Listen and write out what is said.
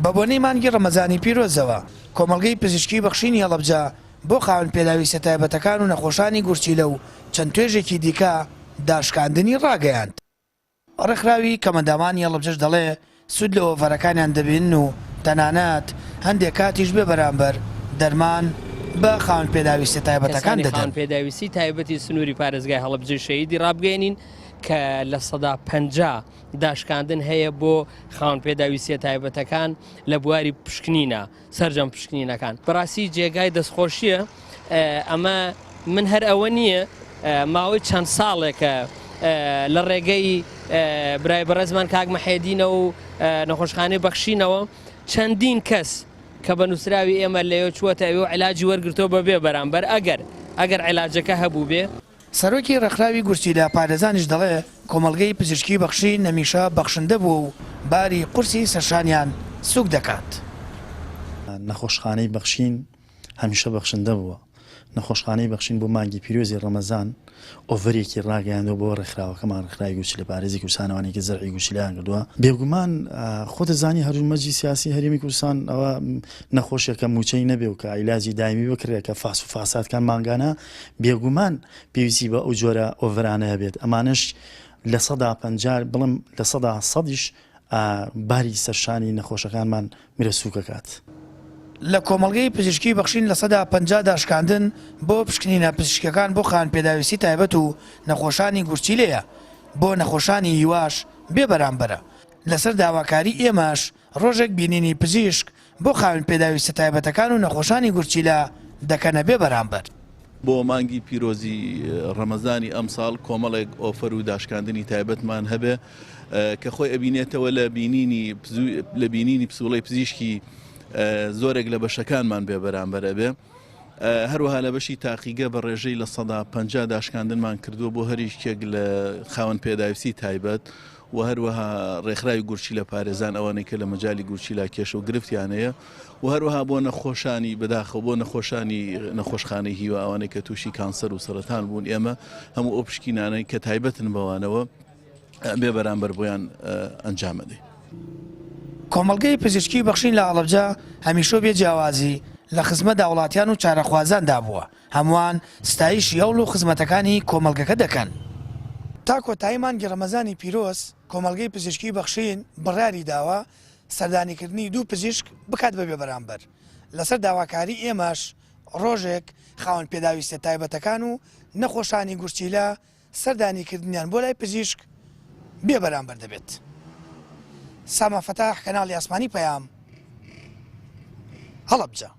بە بۆنەی مانگی ڕەمەزانی پیرۆزەوە، کۆمەڵگەی پزیشکی بەخشینی هەڵەبجە بۆ خاوەن پێداویستە تایبەتەکان و نەخۆشانی گورچیلە و چەند توێژێکی دیکە داشکاندنی ڕاگەیاند. ڕێکخراوی کەمئەندامانی هەڵەبجەش دەڵێ سوود لە ئۆفەرەکانیان دەبینن و تەنانەت هەندێک کاتیش بێ بەرامبەر دەرمان بە خاوەن پێداویستیە تایبەتەکان کەسانی دەدەن. خاوەن پێداویستی تایبەتی سنووری پارێزگای هەڵەبجەی شەهیدی ڕابگەیەنین کە 50% داشکاندن هەیە بۆ خاوەن پێداویستیە تایبەتەکان لە بواری پشکنینە سەرجەم پشکنینەکان. بەڕاستی جێگای دەستخۆشیە ئەمە من هەر ئەوە نییە ماوەی چەند ساڵێکە لە ڕێگەی برای بەڕێزمان کاک مەحێدینە و نەخۆشخانەی بەخشینەوە چەندین کەس کە بە نووسراوی ئێمە لەوێ چووەتە ئەوێ و علاجی وەرگرتەوە بەبێ بەرامبەر ئەگەر ئەگەر علاجەکە هەبوو بێ. سەرۆکی ڕێکخراوی گورچیلە پارێزانیش دەڵێ، کۆمەڵگەی پزیشکی بەخشین هەمیشە بەخشندە بووە و باری قورسی سەرشانیان سووک دەکات. نەخۆشخانەی بەخشین هەمیشە بەخشندە بووە. نەخۆشخانەی بەخشین بۆ مانگی پیرۆزی ڕەمەزان ئۆفەرێکی ڕاگەیاندووە بۆ ڕێکخراوەکەمان، ڕێکخراوی گورچیلە پارێزی کوردستان، ئەوانەی کە زەرعی گورچیلەیان کردووە. بێگومان خۆت دەزانی هەلومەرجی سیاسی هەرێمی کوردستان ئەوە نەخۆشێکە مووچەی نەبێ و کە عیلاجی دایمی بکرێ کە فاس و فاساتکان مانگانە بێگومان پێویستی بە ئەو جۆرە ئۆڤەرانە هەبێت، ئەمانەش 50% بڵێم لە سەدیش باری سەرشانی نەخۆشەکانمان مرە سووکەکات. لە کۆمەڵگەی پزیشکی بەخشین 50% داشکاندن بۆ پشکنینە پزیشکیەکان بۆ خاوەن پێداویستی تایبەت و نەخۆشانی گورچیلەیە، بۆ نەخۆشانی هیواش بێ بەرامبەرە، لەسەر داواکاری ئێمەش ڕۆژێک بینینی پزیشک بۆ خاوەن پێداویستە تایبەتەکان و نەخۆشانی گورچیلە دەکەنە بێ بەرامبەر. بۆ مانگی پیرۆزی ڕەمەزانی ئەمساڵ کۆمەڵێک ئۆفەر و داشکاندنی تایبەتمان هەبێ کە خۆی ئەبینێتەوە لە بینینی لە بینینی پسوڵەی پزیشکی زۆرێک لە بەشەکانمان بێ بەرامبەر ئەبێ. هەروەها لە بەشی تاقیگە بە ڕێژەی 50% داشکاندنمان کردووە بۆ هەریشکێک لە خاوەن پێداویستی تایبەت و هەروەها ڕێکخراوی گورچیلە پارێزان ئەوانەی کە لە مەجالی گورچیلە کێشە و گرفتیان هەیە و هەروەها بۆ نەخۆشانی بەداخەوە بۆ نەخۆشانی نەخۆشخانەی هیوا ئەوانەی کە تووشی کانسەر و سەرەتان بوون ئێمە هەموو ئەو پشکینانەی کە تایبەتن بەوانەوە بێ بەرامبەر بۆیان ئەنجامەدەین. کۆمەڵگەی پزیشکی بەخشین لە هەڵەبجە هەمیشە و بێ جیاوازی لە خزمەت هاوڵاتیان و چارەخوازاندا بووە، هەمووان ستایشی هەوڵ و خزمەتەکانی کۆمەڵگەکە دەکەن. تا کۆتایی مانگی ڕەمەزانی پیرۆز کۆمەڵگەی پزیشکی بەخشین بڕیاری داوە سەردانیکردنی دوو پزیشک بکات بە بێبەرامبەر، لەسەر داواکاری ئێمەش ڕۆژێک خاوەن پێداویستیە تایبەتەکان و نەخۆشانی گورچیلە سەردانیکردنیان بۆ لای پزیشک بێ بەرامبەر دەبێت. سامان فەتاح، کەناڵی ئاسمانی پەیام، هەڵەبجە.